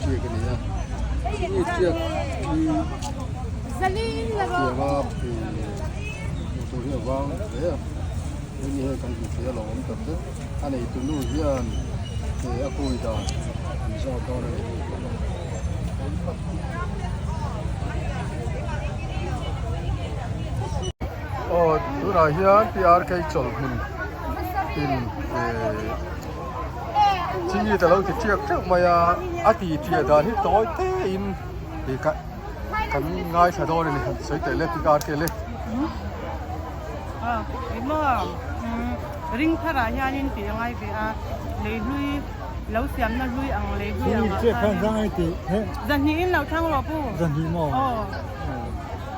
tiak a ni a chingi tiak hi tianga hmuh tur hi a vang hle a hemi hei kan hmu thei a lo awm tak zet a neitu nu hian a kui dan an zawt dawn a ni. Aw tunah hian PRK chawlhmun in chini te lo ti tiak teuh mai a a ti tiah dan hi tawi te in ih ka kan ngaithla dawn a ni han sawi teh le PRK le. Emaw ring tharah hianin tih a ngai ve a lei hlui lo siamna hlui ang lei hlui ang ah khan zahnih in lo thlang rawh pu aw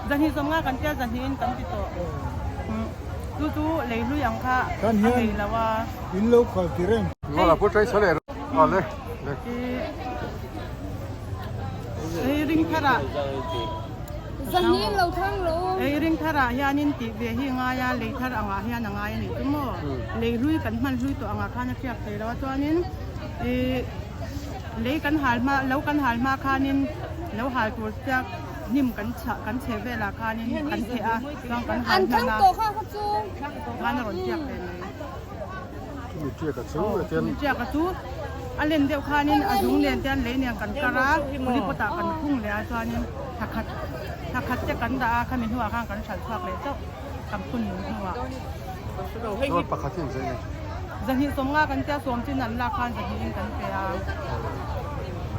zahnih sawm nga kan tia zahnih in kan ti tawh chu chu lei hlui ang kha a nei lo a. In lo kal ti reng. Ngawla pu trai saw leh aw le le. Ei ring tharah. Zahnih lo thang lo. Ei ring tharah hianin tih ve hi ngai a, lei thar angah hian a ngai a nih chu maw. Lei hlui kan hman hlui tawh angah khan a hriak thei lo a chuanin ih lei kan hal hma lo kan hal hma khanin lo hal tur chiak hnim kan chhah kan chhe velah khanin kan theh a chuan kan hal hman a khan a rawn tiak ve mai. Chumi tiak a chu a tian. Chumi tiak a chu a len deuh khanin a zung nen te lei nen kan kar a pulipawt ah kan khung leh a chuanin thla khat thla khat te kan dah a khami hnuah khan kan hralh chhuak leh chauh kan phun lung hnuah. Chuan pakhat hi engzah nge? Zahnih sawmnga kan tia sawm chin an lak khan zahnih in kan pe a.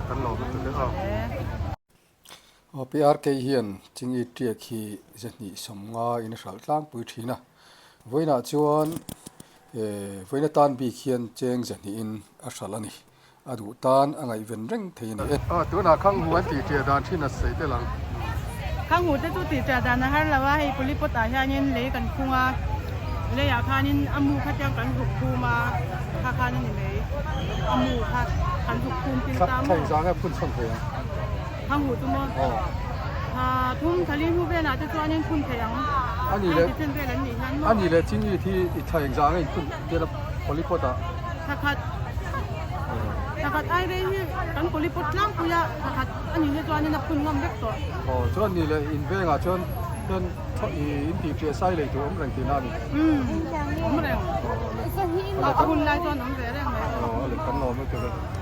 Kan lo lutuk e aw. Aw PRK hian Chingi tiak hi zahnih sawmnga in a hralh tlangpui thin a. Vawiinah chuan vawiin atan bik hian cheng zahnih in a hralh a ni. A duh tan a ngaihven reng thei a ni e. Aw tunah Khanghu an tih ṭiah dan thin a sawi tel ang. Khanghu te chu tih ṭiah dan a har lo a, hei pulipawt ah hianin lei kan khung a, leiah khanin a mu kha tiang kan zuk khum a, kha khan a ni mai, a mu kha kan zuk khum pil ta maw. Thla engzah nge phun chhawn thei ang? Khanghu chu maw? Aw. Thla thum thla li hnu velah te chuanin phun thei ang. A nih leh An ti chen vel an nih hian maw? A nih leh Chingi thi i thla engzah nge in phun tir a polypot ah? Thla khat thla khat ai rei hi kan polypot tlangpui a thla khat a nih hi chuanin a phun ngam vek tawh. Aw chuan nih leh in vengah chuan chuan i in tih ṭiah sai lei tur awm reng tihna a ni. Umm awm reng. A hun lai chuan awm ve reng mai. Aw a leh kan lawm lutuk e.